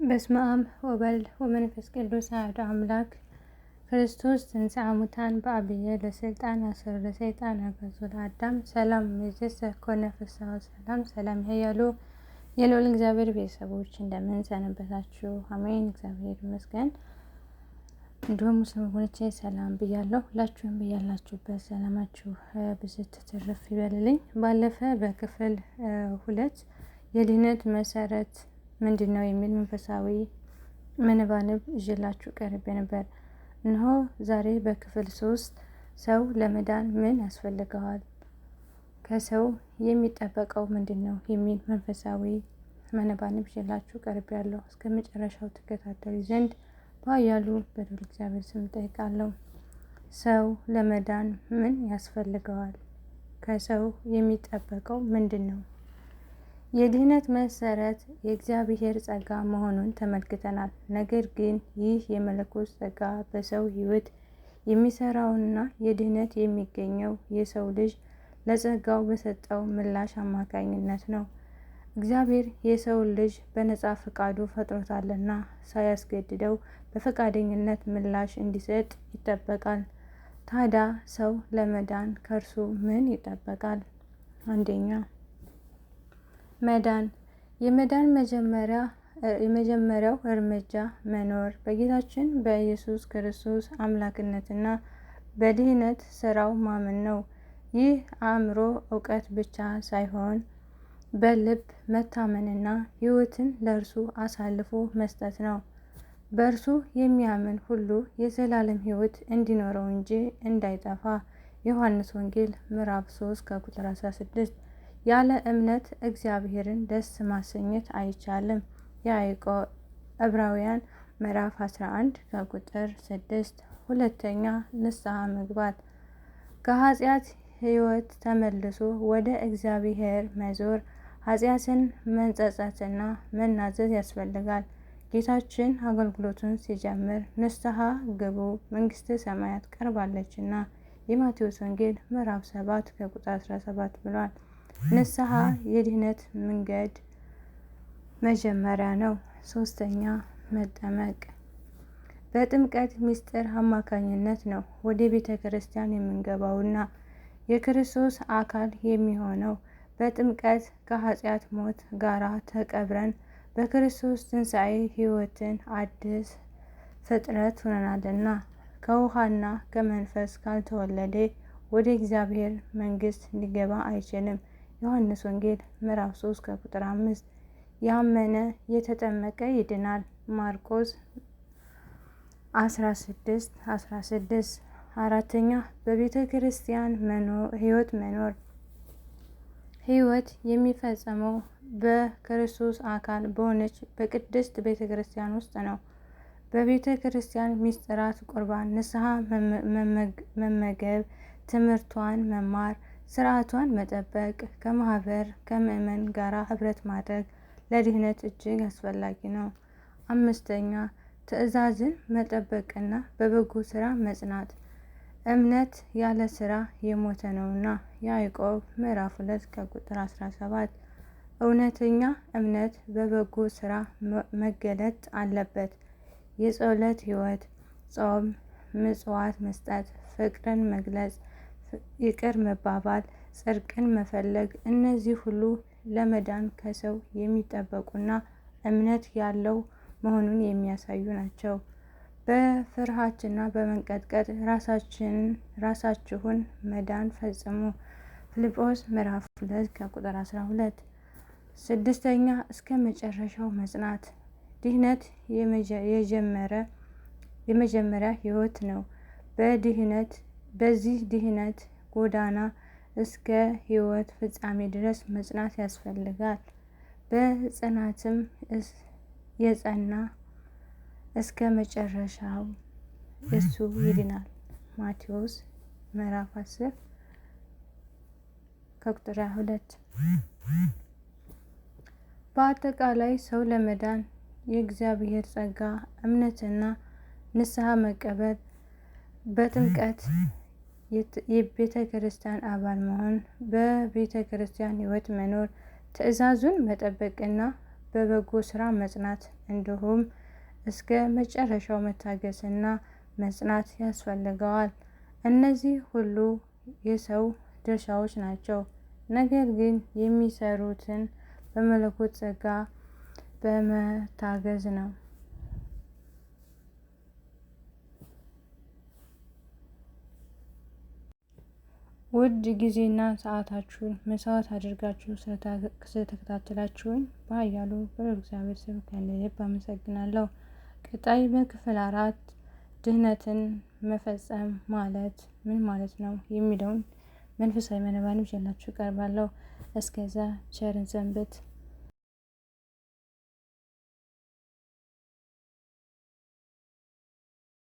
በስመ አብ ወወልድ ወመንፈስ ቅዱስ አሐዱ አምላክ። ክርስቶስ ተንሥአ እሙታን በዐቢይ ለሥልጣን አሰሮ ለሰይጣን አግዓዞ ለአዳም ሰላም እምይእዜሰ ኮነ ፍስሐ ወሰላም። ሰላም ያያሉ የልዑል እግዚአብሔር ቤተሰቦች እንደምን ሰነበታችሁ? አሜን፣ እግዚአብሔር ይመስገን። እንዲሁም ሙስሊም ወገኖቼ ሰላም ብያለሁ። ሁላችሁም ብያላችሁበት ሰላማችሁ ብዝት ትርፍ ይበልልኝ። ባለፈ በክፍል 2 የድህነት መሰረት ምንድን ነው የሚል መንፈሳዊ መነባንብ ይዤላችሁ ቀርቤ ነበር። እነሆ ዛሬ በክፍል 3 ሰው ለመዳን ምን ያስፈልገዋል፣ ከሰው የሚጠበቀው ምንድን ነው የሚል መንፈሳዊ መነባንብ ይዤላችሁ ቀርቤያለሁ። እስከ መጨረሻው ትከታተሉ ዘንድ በኃያሉ በልዑል እግዚአብሔር ስም እጠይቃለሁ። ሰው ለመዳን ምን ያስፈልገዋል? ከሰው የሚጠበቀው ምንድን ነው? የድህነት መሰረት የእግዚአብሔር ጸጋ መሆኑን ተመልክተናል። ነገር ግን ይህ የመለኮት ጸጋ በሰው ሕይወት የሚሰራውና የድህነት የሚገኘው የሰው ልጅ ለጸጋው በሰጠው ምላሽ አማካኝነት ነው። እግዚአብሔር የሰውን ልጅ በነፃ ፈቃዱ ፈጥሮታልና ሳያስገድደው በፈቃደኝነት ምላሽ እንዲሰጥ ይጠበቃል። ታዲያ ሰው ለመዳን ከእርሱ ምን ይጠበቃል? አንደኛ፣ መዳን። የመዳን የመጀመሪያው እርምጃ መኖር በጌታችን በኢየሱስ ክርስቶስ አምላክነትና በድህነት ስራው ማመን ነው። ይህ አእምሮ እውቀት ብቻ ሳይሆን በልብ መታመንና ሕይወትን ለእርሱ አሳልፎ መስጠት ነው። በእርሱ የሚያምን ሁሉ የዘላለም ሕይወት እንዲኖረው እንጂ እንዳይጠፋ ዮሐንስ ወንጌል ምዕራፍ 3 ከቁጥር 16። ያለ እምነት እግዚአብሔርን ደስ ማሰኘት አይቻልም። የያዕቆብ ዕብራውያን ምዕራፍ 11 ከቁጥር 6። ሁለተኛ፣ ንስሐ መግባት። ከኃጢአት ሕይወት ተመልሶ ወደ እግዚአብሔር መዞር፣ ኃጢአትን መንጸጸትና መናዘዝ ያስፈልጋል። ጌታችን አገልግሎቱን ሲጀምር ንስሐ ግቡ፣ መንግሥተ ሰማያት ቀርባለችና የማቴዎስ ወንጌል ምዕራፍ 7 ከቁጥር 17 ብሏል። ንስሐ የድህነት መንገድ መጀመሪያ ነው። ሶስተኛ፣ መጠመቅ። በጥምቀት ምስጢር አማካኝነት ነው ወደ ቤተ ክርስቲያን የምንገባውና የክርስቶስ አካል የሚሆነው። በጥምቀት ከኃጢአት ሞት ጋራ ተቀብረን በክርስቶስ ትንሣኤ ሕይወትን አዲስ ፍጥረት ሆነናልና። ከውሃና ከመንፈስ ካልተወለደ ወደ እግዚአብሔር መንግሥት ሊገባ አይችልም። ዮሐንስ ወንጌል ምዕራፍ 3 ከቁጥር 5። ያመነ የተጠመቀ ይድናል። ማርቆስ 16 16። አራተኛ፣ በቤተ ክርስቲያን ሕይወት መኖር። ሕይወት የሚፈጸመው በክርስቶስ አካል በሆነች በቅድስት ቤተ ክርስቲያን ውስጥ ነው። በቤተ ክርስቲያን ምስጢራት፣ ቁርባን፣ ንስሐ መመገብ፣ ትምህርቷን መማር፣ ስርዓቷን መጠበቅ፣ ከማህበር ከምዕመን ጋር ህብረት ማድረግ ለድህነት እጅግ አስፈላጊ ነው። አምስተኛ፣ ትእዛዝን መጠበቅና በበጎ ስራ መጽናት። እምነት ያለ ስራ የሞተ ነውና ያዕቆብ ምዕራፍ 2 ከቁጥር 17። እውነተኛ እምነት በበጎ ስራ መገለጥ አለበት። የጸሎት ሕይወት፣ ጾም፣ ምጽዋት መስጠት፣ ፍቅርን መግለጽ፣ ይቅር መባባል፣ ጽድቅን መፈለግ፣ እነዚህ ሁሉ ለመዳን ከሰው የሚጠበቁና እምነት ያለው መሆኑን የሚያሳዩ ናቸው። በፍርሃትና በመንቀጥቀጥ ራሳችሁን መዳን ፈጽሙ። ፊልጶስ ምዕራፍ 2 ከቁጥር 12። ስድስተኛ፣ እስከ መጨረሻው መጽናት። ድህነት የመጀመሪያ ሕይወት ነው። በዚህ ድህነት ጎዳና እስከ ሕይወት ፍጻሜ ድረስ መጽናት ያስፈልጋል። በጽናትም የጸና እስከ መጨረሻው እሱ ይድናል። ማቴዎስ ምዕራፍ 10 ከቁጥር 22። በአጠቃላይ ሰው ለመዳን የእግዚአብሔር ጸጋ፣ እምነትና ንስሐ መቀበል፣ በጥምቀት የቤተ ክርስቲያን አባል መሆን፣ በቤተ ክርስቲያን ሕይወት መኖር፣ ትእዛዙን መጠበቅና በበጎ ስራ መጽናት እንዲሁም እስከ መጨረሻው መታገስና መጽናት ያስፈልገዋል። እነዚህ ሁሉ የሰው ድርሻዎች ናቸው። ነገር ግን የሚሰሩትን በመለኮት ጸጋ በመታገዝ ነው። ውድ ጊዜና ሰዓታችሁን መስዋዕት አድርጋችሁ ስለተከታተላችሁኝ በኃያሉ በእግዚአብሔር ስም ከልብ አመሰግናለሁ። ቀጣይ በክፍል 4 ድህነትን መፈጸም ማለት ምን ማለት ነው የሚለውን መንፈሳዊ መነባንብ ይዤላችሁ እቀርባለሁ። እስከዛ ቸርን ሰንብት።